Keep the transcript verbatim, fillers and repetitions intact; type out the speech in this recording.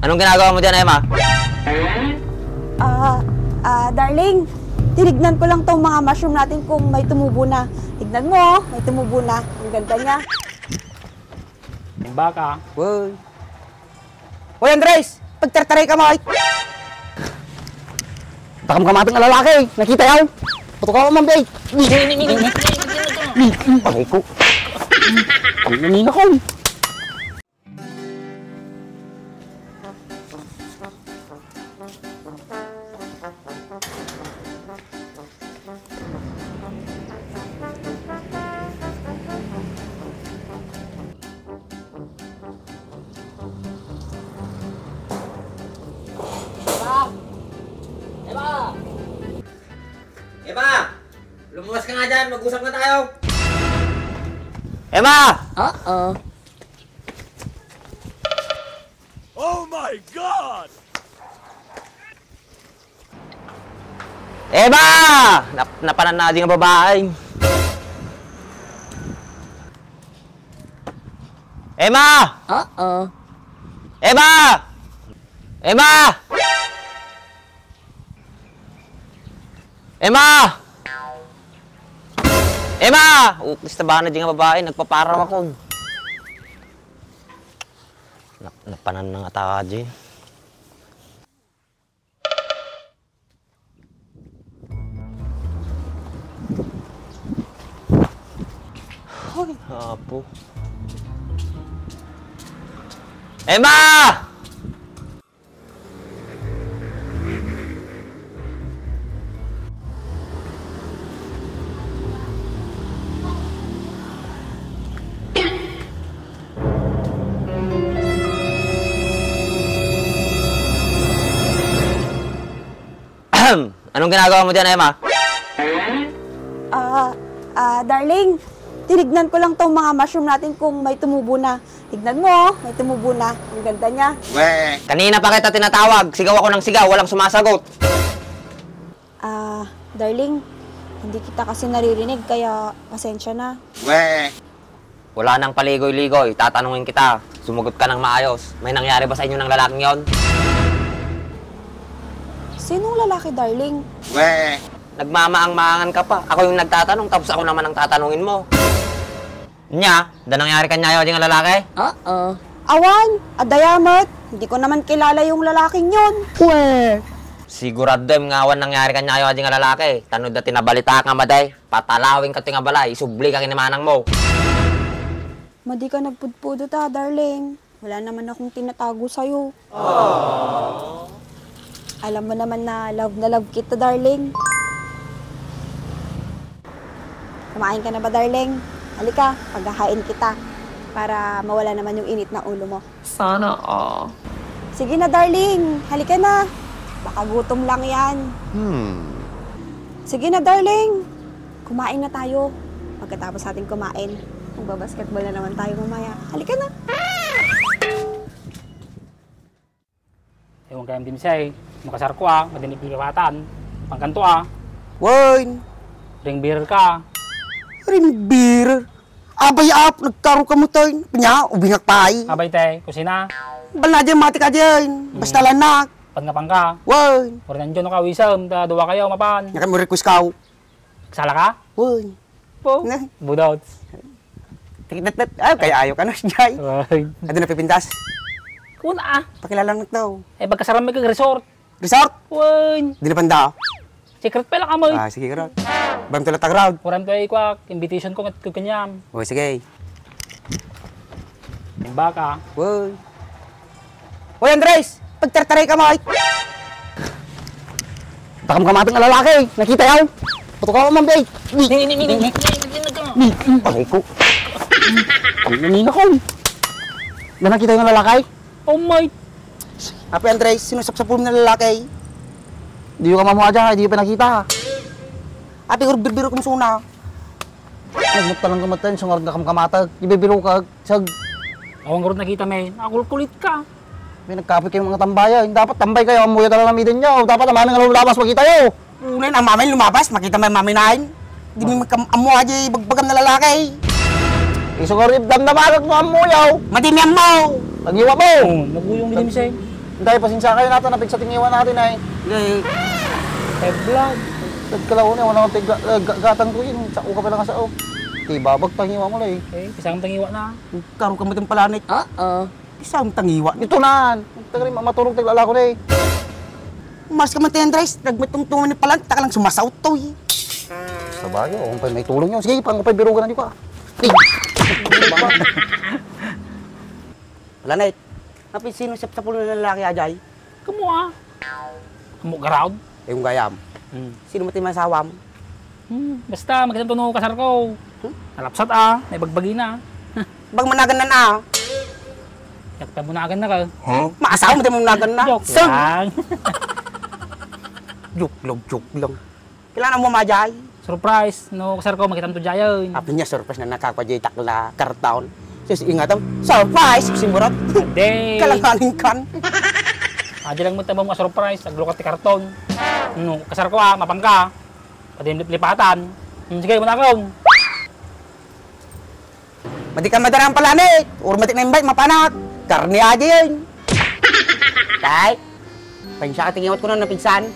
Anong ginagawa mo dyan, Emma? Ah, ah, darling, tinignan ko lang tong mga mushroom natin kung may tumubo na. Tignan mo, oh, may tumubo na. Ang ganda niya. Yung baka. Wow. Hoy, Andres! Pagtartaray ka mo, ay! Takam ka matang lalaki! Nakita yaw! Patukaw man, bay! Aray ko! Ang nanina ko! Emma! Emma! Emma! Lumuwas ka nga dyan, mag-usap nga tayo! Emma! Oo. Oh my God! Emma! Nap-, napanan na di nga babae. Emma! Oo. Emma! Emma! Emma! Emma! Uklis na ba na di nga babae? Nagpaparaw ako. Nap-, napanan na nga tayo, di. Hoy, apo. Emma! Anong ginagawa mo diyan, Emma? Ah, ah, darling, tinignan ko lang tong mga mushroom natin kung may tumubo na. Tignan mo, oh, may tumubo na. Ang ganda niya. Weh. Kanina pa kita tinatawag. Sigaw ako ng sigaw, walang sumasagot. Ah, darling, hindi kita kasi naririnig, kaya pasensya na. Weh. Wala nang paligoy-ligoy, tatanungin kita. Sumagot ka ng maayos. May nangyari ba sa inyo ng lalaking yon? Sinong lalaki, darling? Weh. Nagmamaang-maangan ka pa. Ako yung nagtatanong, tapos ako naman ang tatanungin mo. Nya, da nangyari kaniayo adi nga lalaki? Oo. Awan, adda met. Hindi ko naman kilala yung lalaking yon. Weh. Sigurado em nga awan nangyari kaniayo adi nga lalaki. Tano da tinabalitak nga maday. Patalawing ka ti nga balay, isubli ka ken ni manang mo. Madi ka nagpudpudot, ah, darling. Wala naman akong tinatago sa'yo. Alam mo naman na love na love kita, darling. Kumain ka na ba, darling? Halika, paghahain kita para mawala naman yung init na ulo mo. Sana all. Sige na, darling. Halika na. Baka gutom lang yan. Hmm. Sige na, darling. Kumain na tayo. Pagkatapos natin kumain, magbabasketball na naman tayo mamaya. Halika na. Ewan kayam dimsay. Makasar ko, ah. Madinig kawatan. Pangkanto, ah. Wine. Ring beer ka. Ring beer? Abay, ap, nagkaro ka mo, toy. Panya, ubingak pay. Abay, te, kusina. Bal na dyan, mati ka dyan. Basta lanak. Pangka, pangka. Wan. Uri nandiyan, no, kawisam, ta duwa kayo, mapan. Naka mo request ka, oh. Sala ka? Wan. Po. Na. Budots. Tikit, tikit. Ay, kaya ayo ka na, Jay. Wan. Adi na pipintas. Kuna, ah. Pakilala na to. Eh, pagkasaram may kag resort. Resort? Wan. Di na panda. Secret pa lang, amoy. Ah, sige, Rod. Bam tula tag, Rod. Kuram to ay kwak, invitation ko ngat kanyam. O, sige. Yung baka. Woy. Hoy, Andres! Pagtartaray ka mo, ay! Takam ka matang lalaki, nakita yaw. Patukaw man, bay. Ni, ni, ni, ni, ni, ni, ni, ni, ni, ni. Aray ko. Ang nanina ko. Na nakita yung lalaki? Oh my. Ape Andres, sinusapsapul mo na lalaki? Di ka mamuha dyan, di ka pinakita. Ape, guru birbiro kung suna. Ay, mo talang kamatayan, sungar nga kamkamatag. Di bibiro ka, sag. Awang guru nakita, men. Akulkulit ka. May nagkapoy kayong mga tambaya. Dapat tambay kayo, amuya talaga ng midin nyo. Dapat ang maming alam dapat makita yo. Ulen, ang mamay lumabas, makita may maminahin. Di mi magkam-, ammo aja ibagbagam na lalaki. Iso ka rip, damdamanak mo ammo yaw. Madi mi ammo. Pag-iwa mo. Oh, naguyong din siya. Tay, pasensya kayo natan, napigsa ti ngiwa natin ay. Hindi. High blood. Nagkalaw ni, wala akong tigga-, eh, ga-, gatang ko yun. Sao ka pala nga sao. Ti babag pa ngiwa mo, lay. Eh, pisang tangiwa na. Karo ka mo itong palanit. Ah, ah. Pisang tangiwa. Ito na. Tagay, ma-, maturog taglalako na eh. Mas ka man ti Andres, nagmitungtungan ni palanit, taka lang sumasaw to eh. Sa bagay, kung pa may tulong yun. Sige, pang ko pa birugan na di ko ah. Palanit. Napin sino sapsapul nga lalaki a jay? Kamo, ah. Kamo, garaod? Eh, yung gayam. Hmm. Sino mo ti masawam? Hmm, basta, maganda to no kasar ko. Hmm? Nalapsat, ah. May bagbagi na. Bang managan nan, ah. Yak, tamunagan na ka. Maasawa mo, tamunagan na. Joke Sir! lang. Joke lang, joke lang. Kailangan mo majay. Surprise, no, kasar ko, makitam to jayon. Apin niya surprise na nakakwa jay takla karton. Sus, ingatam, surprise, simurot. Ade. Kalanganin kan. Adi lang mo tabang mga surprise, aglukat ti karton. No, kasar ko ah, mapangka. Pwede lipatan. Hmm, sige, muna akong. Madi ka madaran pala ni, or madi na invite, mapanak. Karni aja yun. Tay, pansya ka tingiwat ko na napigsan.